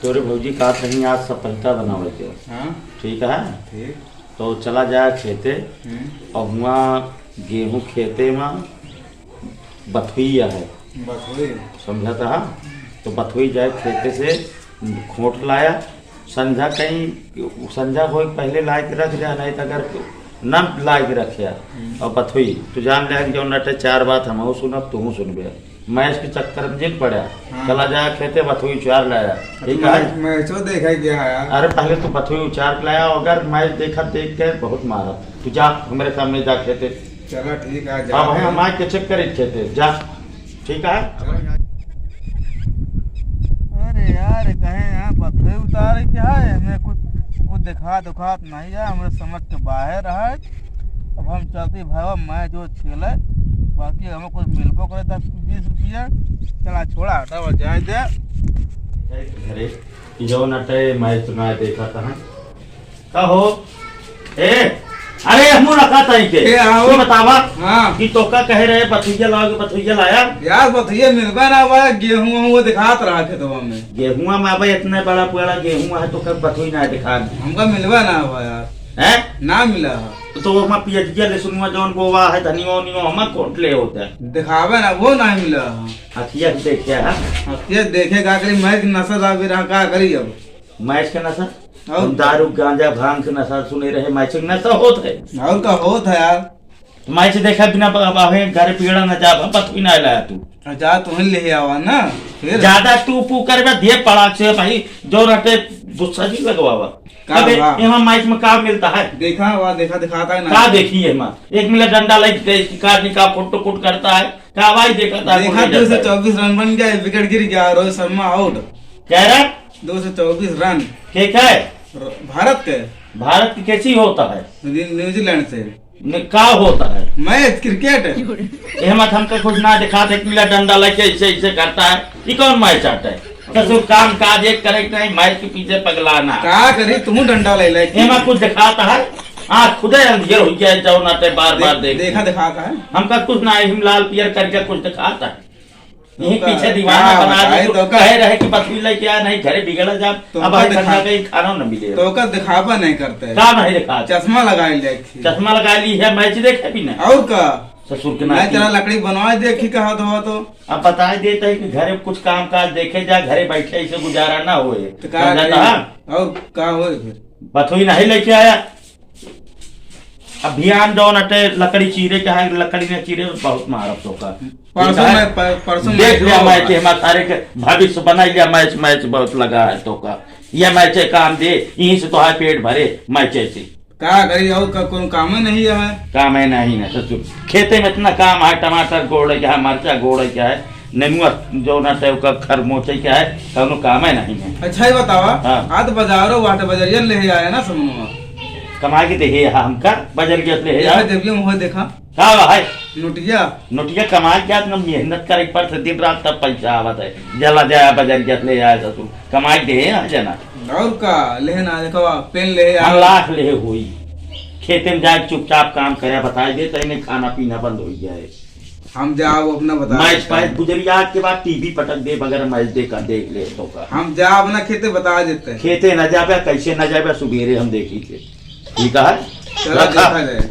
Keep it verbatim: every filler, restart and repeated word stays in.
तोरे भौजी कहत रही आज सपहिता बनावे के। हाँ। ठीक है? ठीक। तो चला जाए खेते हम्म। और हुआ गेहूं खेते में बथुई है। बथुई। समझत हा? तो बथुई जाए खेते से खोट लाया, संझा कहीं, संझा होए के पहले लाए के रख दिया, नहीं तो अगर न लाए के रखे हम्म। और बथुई, तो जान ले कि जौन नटे चार बात हमहू सुनब, तूहू सुनबे। मैच के चक्कर में जिन पड़ा, हाँ। चला जाया खेते, बथुई उचार लाया। अच्छा, ठीक है? मैच, मैचो देखे गया है यार। अरे, पहले तू बथुई उचार के लाया, अगर मैच देखा, देख के बहुत मारा। तू जा, हमरे सामने जा खेते। चला, ठीक है, जा। अब हम आके चेक करे खेते, जा। ठीक है? चला। अरे यार, कहे यहाँ बथुई उतारे क्या है? हमें कुछ, कुछ देखा दुखात नहीं है, हमरे समझ के बाहर है। अब हम चलते भाई, मैं जो खेले, बाकी हमें कुछ मिलबो करे दस बीस रुपया। चला छोड़ा, हटावा, जाए दे। घरे, जौन अटे, मैं तो ना देखा था। का हो? ए, अरे, हमू रखा था इनके। ए, आओ। तू बतावा हाँ। कि तोका कहे रहे, बथुइया लाओगे, बथुइया लाया? यार, बथुइया मिलबा ना हुआ, गेहूं वो दिखात रहा खेतवा में। गेहुआ में अब इतने बड़ा बड़ा गेहूं है, तो कब बथुई ना दिखा? हमका मिलबा ना हुआ यार। हैं? ना मिला है। तो वो हमार पियजिया ले सुनुआ जौन बोवा है, धनिया उनिया, हमार कोट ले होता है। दिखावे ना, वो ना मिला है। अखिया के देखे है? अखिया देखे का करी, मैं नशा दा भी रहा, का करी अब? मैच के नशा? और हम दारू, गांजा, भांग के नशा सुने रहे, मैच के नशा होत है। और का होत है यार? मैच देखा बिना ब-, अब हमें घर पीड़ा न जाब, हम बतुई ना लाया तू। जा, तू ही ले आवा ना, फिर। ज्यादा तू पू करबे, दिए पड़ाक से भाई, जो रहते गुस्सा जी लगवावा। का अबे, बा? यहाँ मैच में का मिलता है? देखा हुआ, देखा, दिखाता है ना। का देखी है माँ? एक मिला डंडा लाइक दे, शिकार निकाल, फोटो कुट करता है। का भाई देखा था, देखा, कोई दो सौ चौबीस रन बन गया, विकेट गिर गया, रोहित शर्मा आउट। कह रहा? दो सौ चौबीस रन। के का है? र-, भारत के। भारत की कैसी होता है? न्यू-, न्यूजीलैंड से। ने का होता है? मैच, क्रिकेट। ये मत हमका कुछ ना दिखा दे, पीला डंडा लेके ऐसे, ऐसे करता है। ये कौन मैच आता है? ससुर काम काज एक करे के नहीं, मैच के पीछे पगलाना। का करी, तू डंडा ले ले। ये मत कुछ दिखाता है? आँख खुदे अंधेर हो गया है, जौन आते बार बार दे-, देख। देखा दिखाता है। हमका कुछ ना, हम लाल पियर करके कुछ दिखाता है। यही तो का, पीछे दीवाना का बना बताई दे, तो का? कहे रहे कि बथुई लेके आ, नहीं घरे बिगड़ जाब, तो अब का आई दिखा-, ठंडा कहीं खाना न मिले। तो का दिखावा नहीं करते? का नहीं दिखा? चश्मा लगा ले। चश्मा लगा ली है, मैच देखे भी नहीं। और का? ससुर के मैं नाती। तेरा लकड़ी बनवा दे, की कहा तो, तो। अब बता देते हैं कि घरे कुछ काम काज देखे जा, घरे बैठे ऐसे गुजारा ना होए। तो का समझा करी? था? और का होए फिर? बथुई नहीं लेके आया। अभियान जौन अटे, लकड़ी चीरे के है, लकड़ी न चीरे, बहुत मारब तोका। परसों ठीक है? मैं, प-, परसों देख मैं लिया जो मैच, हमारे सारे के भविष्य बना लिया, मैच, मैच बहुत लगा है तोका। यह मैच काम दे, यहीं से तो है पेट भरे, मैच ऐसे। का करी, और का, कौन काम नहीं है? काम है नहीं ना ससुर, खेते में इतना काम है, टमाटर गोड़े के है, मरचा गोड़े के है, नेनुआ जौन अटे ओकर खर मोचे के है, कौनो कामे नहीं है। अच्छा, ये बतावा, हाँ। आज बाजारो वाटे बजरिया ले आया ना समनुआ। कमाई के देहे यहाँ हमका, बजरिया ले ये आया। जेबिया में हुआ देखा। का बा है? नोटिया। नोटिया कमाई के आज न मेहनत करे के पड़त है दिन रात, तब पैसा आवत है। जला जाया बजरिया ले आया ससुर, कमाई के देहे यहाँ जना। और का लेहे ना, देखा पेन ले हम आ। लाख लेहे होई। खेते में जाके चुपचाप काम करे, बताई दे, तई नहीं खाना पीना बंद हो जाए। हम जाओ अपना बता मैच देते हैं। पाइप गुजरिया के बाद टीवी पटक दे, बगैर मैच देखा, देख ले तो का। हम जाओ अपना खेते बता देते हैं। खेते ना जाबे, कैसे ना जाबे, सुबेरे हम देखी थे। ठीक है? चला रखा। देखा जाए।